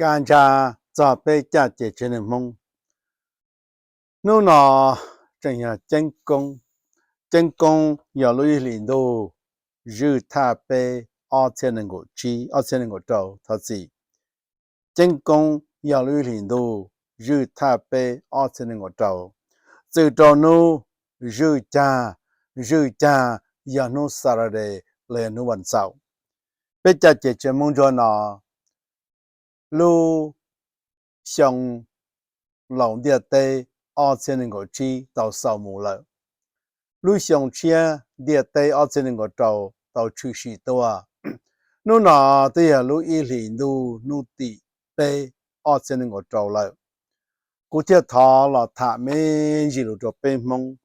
Kaj ntsa txog peb caj ces tsev neeg Hmoob. Hnub no tseem yog Ceeb Koob. Ceeb Koob yog lub ib hlis ntuj zwj thaj peb ob txhiab nees nkaum tsib, ob txhiab nees nkaum rau, thov txim. Ceeb Koob yog lub ib hlis ntuj zwj thaj peb ob txhiab nees nkaum rau. Txwm rau hnub zwj cag, zwj cag yog hnub Saturday los yog hnub vas xaum. Peb caj ces tsev Hmoob ntsuag no lub xyoo laus ntiaj teb ob txhiab nees nkaum tsib tau xaus mus lawm. Lub xyoo tshiab ntiaj teb ob txhiab nees nkaum rau tau tshwm sim tuaj. Hnub no twb yog lub ib hlis ntuj hnub tim peb ob txhiab nees nkaum rau lawm. Kuv thiaj thov los tham me ntsis lus rau peb Hmoob,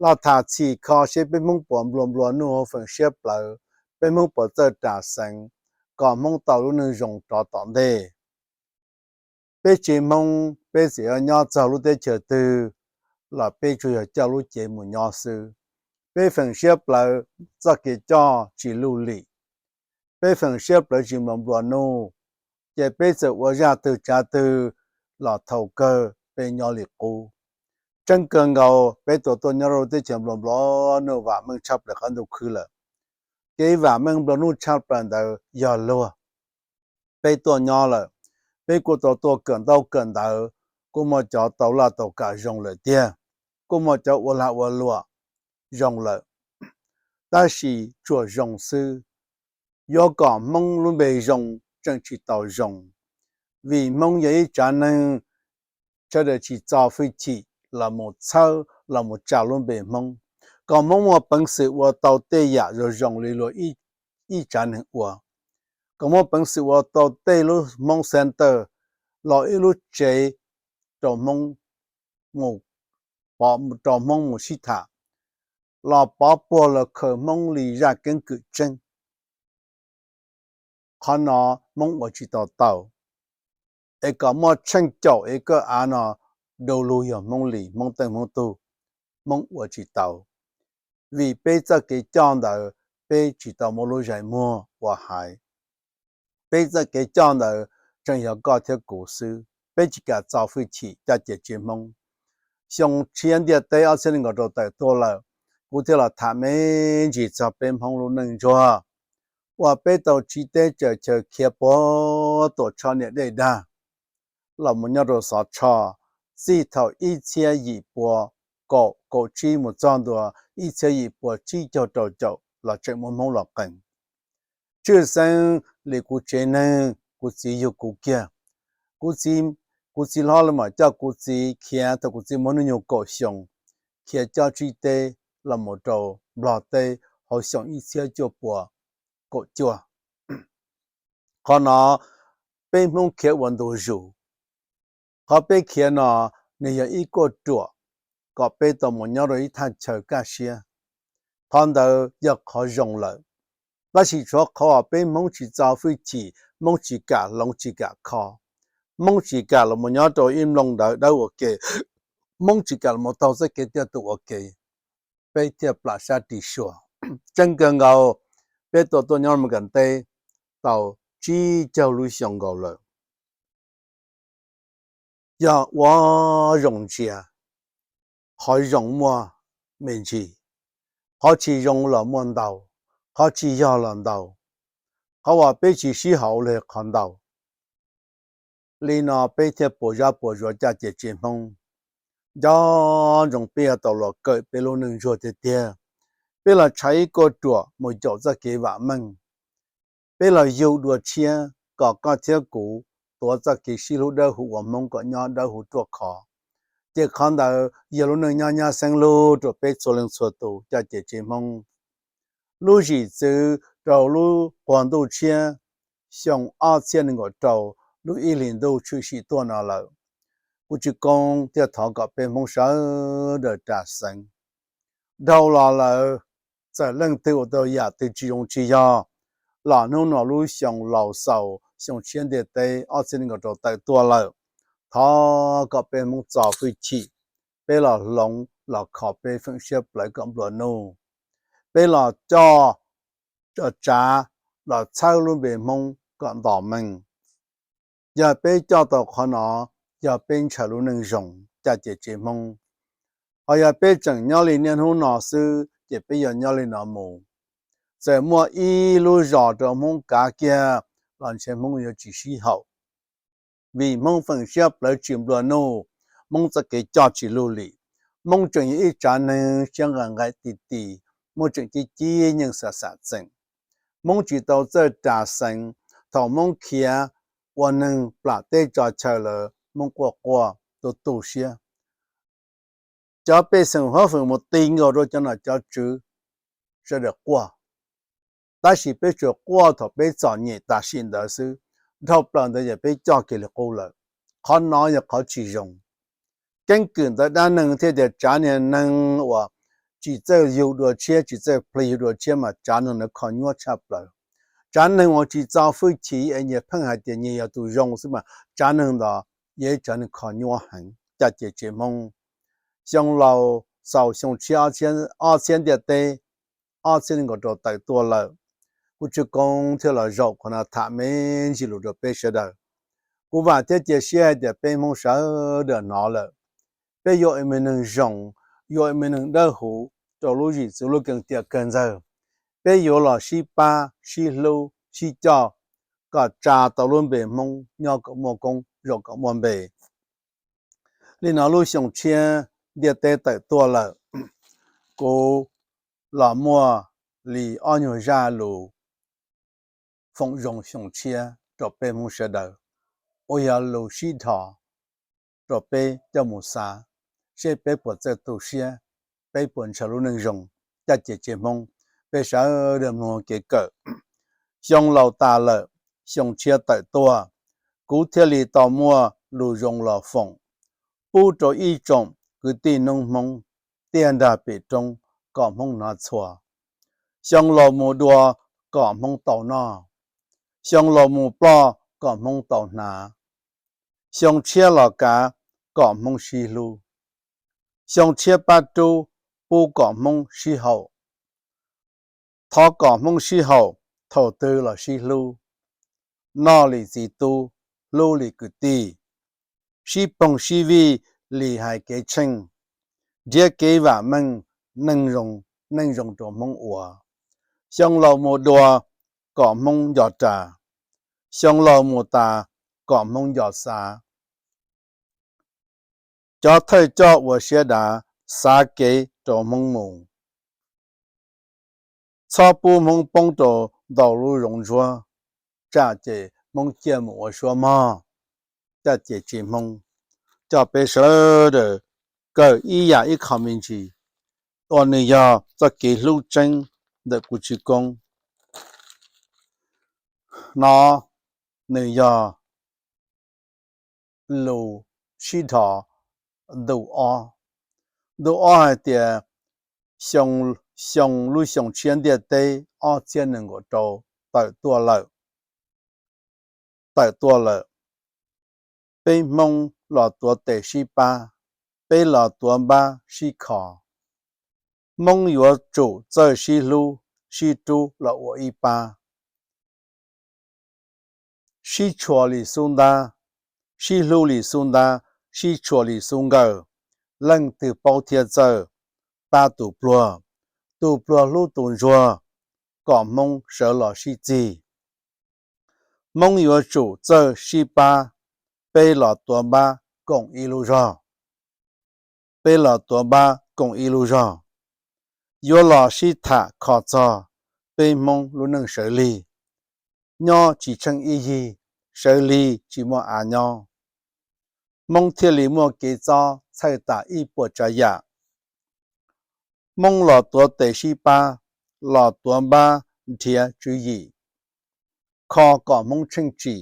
los tham txhim kho seb peb Hmoob puas nplua nplua nuj hauv feem siab plawv, peb Hmoob puas txawj ras xeev, kom Hmoob tau lub neej zoo rov tom ntej. Peb tsev Hmoob peb txawm yuav nyob txog lub teb chaws twg los peb tsuas yog coj lub cev mus nyob xwb. Peb feem siab plawv txoj kev coj tsis luj lim. Peb feem siab plawv tsis nplua nplua nuj, ces peb txawm ua zaj twg tsav twg los thaum kawg peb nyob li qub. Tseeb kawg nkaus peb tuaj tuaj nyob rau teb chaws nplua nplua nuj vam meej tshaj plaws qab ntuj khwb lawm. Kev vam meej nplua nuj tshaj plaws ntawd yog luag. Peb tuaj nyob lawm, peb kuj tau tuaj kawm ntaub kawm ntawv, kuj muaj cov tau laj tau kam zoo lawm tiag, kuj muaj cov ua lag ua luam zoo lawm, tab sis tsuas zoo xwb. Yuav kom Hmoob lub npe zoo tseem tsis tau zoo, vim Hmoob yog ib tsav neeg sawv daws tsis txo hwj chim los mus txhawb los mus tsa lub npe Hmoob, kom Hmoob muaj peev xwm ua tau tej yam zoo zoo li luag ib tsav neeg ua, kom muaj peev xwm ua tau tej lub Hmoob center los ib lub tsev rau Hmoob mus, rau Hmoob mus sib tham, los pov puag los khaws Hmoob li zaj keeb kwm tseeb. Qhov no Hmoob ua tsis tau tau, es kom muaj tsheej caum es koj av no du lug yog Hmoob li, Hmoob teej Hmoob tug, Hmoob ua tsis tau. Vim peb txoj kev coj ntawd peb tsis tau muab lub zais muag ua haiv. Peb txoj kev coj ntawd tseem yog koj thiab kuv xwb, peb tsis kam txo hwj chim caj ces tsev Hmoob. Xyoo tshiab ntiaj teb ob txhiab nees nkaum rau tawm tuaj lawm, kuv thiaj los tham me ntsis txog peb Hmoob lub neej ntsuag, uas peb tau tsiv teb tsaws chaw khiav puag Tuam Tshoj niam dej dag los mus nyob rau Xov Tshoj, txij thaum ib txhiab yim pua kaum kaum tsib mus txog ntua ib txhiab yim pua tsib caug rau caum los tseem muaj Hmoob los qees. Tshwj xeeb li kuv tsev neeg, kuv txiv yug kuv kiag, kuv txiv, kuv txiv hlob los mam coj kuv txiv khiav thaum kuv txiv muaj hnub nyoog kaum xyoo, khiav cob tsib teb los mus rau Nplog teb hauv xyoo ib txhiab cuaj pua kaum cuaj. Qhov no peb Hmoob khiav ua ntu zus. Qhov peb khiav no nws yog ib kauj ruam kom peb tau mus nyob rau ib thaj chaw kaj siab. Qhov ntawd yog qhov zoo lawm, tab sis tshuav qhov uas peb Hmoob tsis txo hwj chim, Hmoob tsis kam hloov tsis kam kho, Hmoob tsis kam los mus nyob rau ib nplooj ntawv dawb ua ke, Hmoob tsis kam los mus taug txoj kev tiaj tus ua ke, peb thiaj plam sab ris suas. Tseeb kawg nkaus, peb tuaj tuaj nyob Meskas teb tau tsib caug lub xyoo nkaus lawm. Yog ua zoo ntsia, qhov zoo muaj me ntsis, qhov tsis zoo los muaj ntau, qhov tsis yog los ntau, qhov uas peb tsis sib haum los yog qhov ntau. Li no peb thiaj puas zab puas zuav caj ces tsev Hmoob. Nco ntsoov peb yuav tau los kawm peb lub neej ntsuag tiag tiag. Peb los tshav ib kauj ruam mus caum txoj kev vam meej. Peb los yug dua tshiab kom koj thiab kuv tuav txoj kev sib hlub dawb huv ua Hmoob kom nyob dawb huv ruaj khov. Ces qhov ntawd yog lub neej nyob nyab xeeb lug rau peb txhua leej txhua tus coj ces tsev Hmoob. Lub zim txwv rau lub quag ntuj tshiab xyoo ob txhiab nees nkaum rau lub ib hlis ntuj tshwm sim tuaj no lawm, kuv tsis koob thiaj thov kom peb Hmoob sawv daws ras xeev. Dhau los lawm, txawm leej twg ua tau yam twg tsis zoo tsis yog los hnub no lub xyoo laus xaus xyoo tshiab ntiaj teb ob txhiab nees nkaum rau tawm tuaj lawm, thov kom peb Hmoob txo hwj chim, peb los hloov los kho peb feem siab plawv kom nplua nuj, peb los coj tso tsav los txhawb lub npe Hmoob kom nto meej. Yog peb coj tau qhov no, yog peb ntshaw lub neej zoo coj ces tsev Hmoob. Ho yog peb tseem nyob li niaj hnub no xwb ces peb yuav nyob li no mus. Txawm muaj ib lub zos rau Hmoob kav kiag los ntshe Hmoob yuav tsis sib haum. Vim Hmoob feem siab plawv tsis nplua nuj, Hmoob txoj kev coj tsis luj lim. Hmoob tseem yog ib tsav neeg siab nqaim nqaim ti ti, Hmoob tseem cib cib nyeej xam xam txeem. Hmoob tsis tau txawj ras xeev, thaum Hmoob khiav ua neeg plam teb tso chaw lawm Hmoob quaj quaj tu tu siab. Cov pej xeem huab feem mus ti nkaus rau cov nom cov tswv sawv daws quaj. Tab sis peb tsuas quaj thaum peb txom nyem tam sim ntawd xwb, dhau plaws ntawd yog peb coj kiag li qub lawm. Qhov no yog qhov tsis zoo. Keeb kwm ntawd dab neeg thiaj tias tsav niag neeg uas tsis txawj yug dua tshiab, tsis txawj plig yug dua tshiab mas tsav neeg ntawd kho nyuab tshaj plaws. Tsav neeg uas tsis txo hwj chim es nyias pheej hais tias nyias yog tus zoo xwb mas tsav neeg ntawd yog ib tsav neeg kho nyuab heev coj ces tsev Hmoob. Xyoo laus xaus xyoo tshiab ob txhiab ntiaj teb ob txhiab nees nkaum rau tawm tuaj lawm, kuv tsis koob thiaj los zaum qhov no tham me ntsis lus rau peb sawv daws. Kuv vam thiab cia siab hais tias peb Hmoob sawv daws hnov lawm, peb yuav ua me neeg zoo, yuav ua me neeg dawb huv rau lub zim txwv lub keeb tiam kawg ntxawg. Peb yuav los sib pab sib hlub sib coj kom tsa tau lub npe Hmoob nyob kom muaj koob zoo kom muaj npe. Li no lub xyoo tshiab ntiaj teb tawm tuaj lawm, kuv los muaj li ob nyuag zaj lus foom zoo xyoo tshiab rau peb Hmoob sawv daws, uas yog lus sib dhos rau peb coj mus xav seb peb puas txawj tu siab, peb puas ntshaw lub neej zoo coj ces tsev Hmoob. Peb sawv daws mloog kev kawm. Xyoo laus tas lawm, xyoo tshiab tawm tuaj, kuv thiaj li tau muaj lus zoo los foom pub rau ib tsoom kwv tij noob Hmoob tiaj nrag pem roob kom Hmoob hnov txhua. Xyoo laus mus dua kom Hmoob tau noj, xyoo laus mus ploj kom Hmoob tau hnav, xyoo tshiab los kav kom Hmoob sib hlub, xyoo tshiab pab rub pub kom Hmoob sib haum. Thov kom Hmoob sib haum thaum twg los sib hlub, noj li txiv tub, hlub li kwv tij, sib poog sib vij li hais kev tsheej, nrhiav kev vam meej, neej zoo rau Hmoob ua. Xyoo laus mus dua kom Hmoob nco ras, xyoo laus mus tas kom Hmoob nco xav. Cov thawj coj ua siab dav xav kev rau Hmoob mus. Txhob pub Hmoob poob rau ntau lub zoov ntsuab, tsam ces Hmoob ciaj mus ua suab mog. Coj ces tsev Hmoob, coj peb sawv daws kawm ib yam ib qho me ntsis uas nws yog txoj kev hlub tseeb ntawm kuv tsis koob. No nws yog lus sib dhos ntu ob. Ntu ob hais tias xyoo, xyoo lub xyoo tshiab ntiaj teb ob txhiab nees nkaum rau tawm tuaj lawm, tawm tuaj lawm. Peb Hmoob los tuav tes sib pab, peb los tuav npab sib kho. Hmoob yuav tsum txawj sib hlub sib rub los ua ib pab. Sib tshua li xub ntab, sib hlub li xub ntab, sib tshua li xub nkawj. Leej twg paub thiab txawj, pab tus pluag, tus pluag hlub tus ntsuag, kom Hmoob sawv los sib txig. Hmoob yuav tsum txawj sib pab, peb los tuav npab koom ib lub zog. Peb los tuav npab koom ib lub zog, yuav los sib tham kho txog peb Hmoob lub neej sawv lig. Nyob tsis tsheej ib yig, sawv lig tsis muaj av nyob. Hmoob thiaj li muaj kev txob thawj tas ib puas tsav yam. Hmoob los tuav tes sib pab, los tuav npab nrhiav tswv yim, kho kom Hmoob tsheej tsim,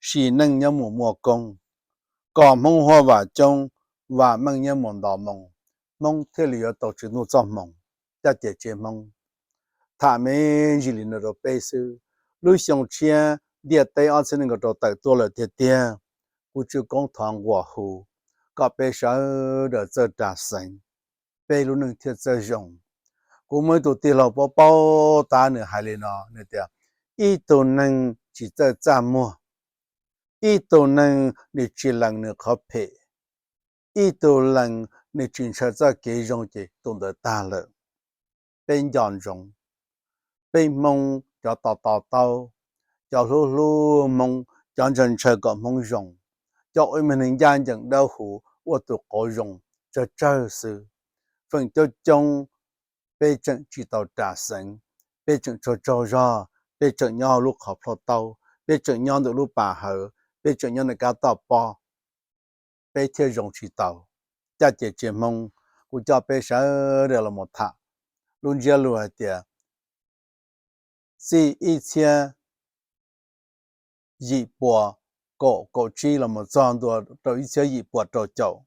sim neej nyob mus muaj koob, kom Hmoob huaj vam coob, vam meej nyob mus nto moo, Hmoob thiaj li yuav tau Tswv Ntuj txoj hmoo coj ces tsev Hmoob. Tham me ntsis li no rau peb xwb, lub xyoo tshiab ntiaj teb ob txhiab nees nkaum rau tawm tuaj lawm tiag tiag. Kuv tswv koob thov nquas hu kom peb sawv daws txawj ras xeev, peb lub neej thiaj txawj zoo. Kuv muaj ib tug tij laug paub paub tab nws hais li no, nws tias, ib tug neeg tsis txawj txaj muag, ib tug neeg nws tsis lees nws qhov phem, ib tug lees nws tsis ntshaw txoj kev zoo ces tus ntawd tag lawm. Peb nco ntsoov, peb Hmoob cov to to taub, cov hlub hlub Hmoob, cov ntshaw ntshaw kom Hmoob zoo, cov ua me neeg ncaj ncees dawb huv ua tus qauv zoo tsawg tsawg xwb. Feem coob coob peb tseem tsis tau ras xeev, peb tseem tsaug tsaug zog, peb tseem nyob hauv lub qhov plhaub taub, peb tseem nyob ntawm lub pas hawv, peb tseem nyob ntawm kab toj pob, peb thiaj zoo tsis tau. Caj ces tsev Hmoob, kuv coj peb sawv daws los mus tham lub ntsiab lus hais tias txij ib txhiab yim puas kaum kaum tsib los mus txog ntua rau ib txhiab yim puas rau caum,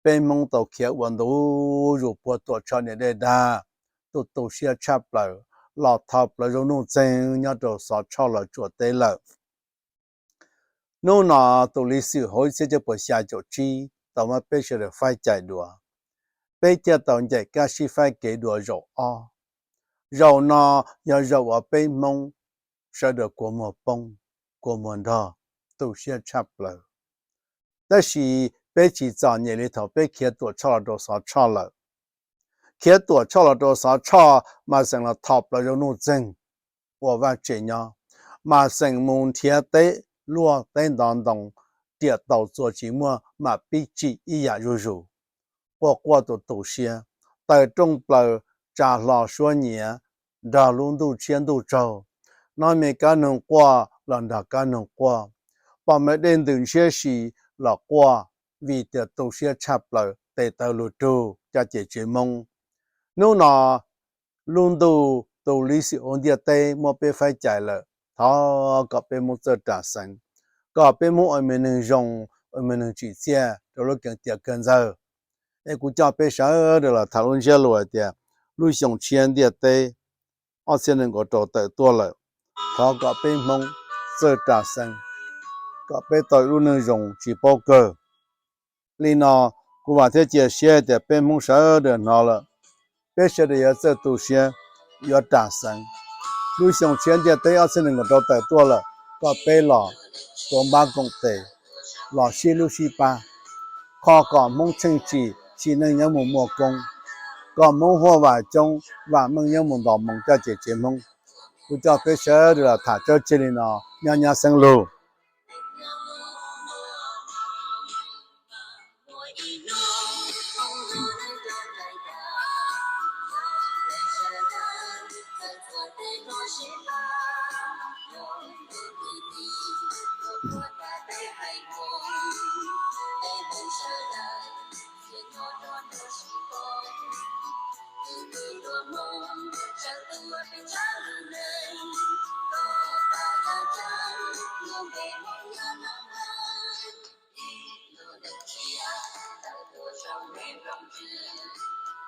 peb Hmoob tau khiav ua ntu zus puag Tuam Tshoj niam dej dag, tu tu siab tshaj plaws, los tho plaws zoo nuj txeeg nyob rau Xov Tshoj Los Tsuas teb lawm. Hnub no tus Liv Xwm hauv ib txhiab cuaj puas xya caum tsib tau muab peb sawv daws faib cais dua, peb thiaj tau ncaim kab sib faib kev dua zaum ob. Zaum no yog zaum uas peb Hmoob sawv daws kua muag poob, kua muag nrog, tu siab tshaj plaws. Tab sis peb tsis txom nyem li thaum peb khiav Tuam Tshoj los rau Xov Tshoj lawm. Khiav Tuam Tshoj los rau Xov Tshoj mas xeem los tho plaws zoo nuj txeeg ua vaj tse nyob, mas xeem mus nrhiav teb luaj teb ntov ntoo, riam taus txuas tsis muaj mas pib tsim ib yam zuj zus. Quaj quaj tu tu siab, taws rooj plaws, tsa hlo suab nyiav, nrog lub ntuj tshiab ntuj tsaug. Hnov me kab noog quaj los nrog kab noog quaj, pom me dej ntws ntshiab si los quaj, vim tias tu siab tshaj plaws tes taw lug rug caj ces tsev Hmoob. Hnub no lub ntuj tus Liv Xwm hauv ntiaj teb muab peb faib cais lawm, thov kom peb Hmoob txawj ras xeev, kom peb Hmoob ua me neeg zoo, ua me neeg tsim txiaj rau lub keeb tiam kawg ntxawg. Es kuv coj peb sawv daws los tham lub ntsiab lus hais tias lub xyoo tshiab ntiaj teb ob txhiab nees nkaum rau tawm tuaj lawm, thov kom peb Hmoob txawj ras xeev, kom peb tau lub neej zoo tsis paub kawg. Li no kuv vam thiab cia siab tias peb Hmoob sawv daws hnov lawm, peb sawv daws yuav txawj tu siab, yuav ras xeev. Lub xyoo tshiab ntiaj teb ob txhiab nees nkaum rau tawm tuaj lawm, kom peb los tuav npab koom tes, los sib hlub sib pab, kho kom Hmoob tsheej tsim, sim neej nyob mus muaj koob, kom Hmoob huaj vam coob, vam meej nyob mus nto moo caj ces tsev Hmoob. Kuv coj peb sawv daws los tham tsawb tseg li no, nyob nyob xeeb lug.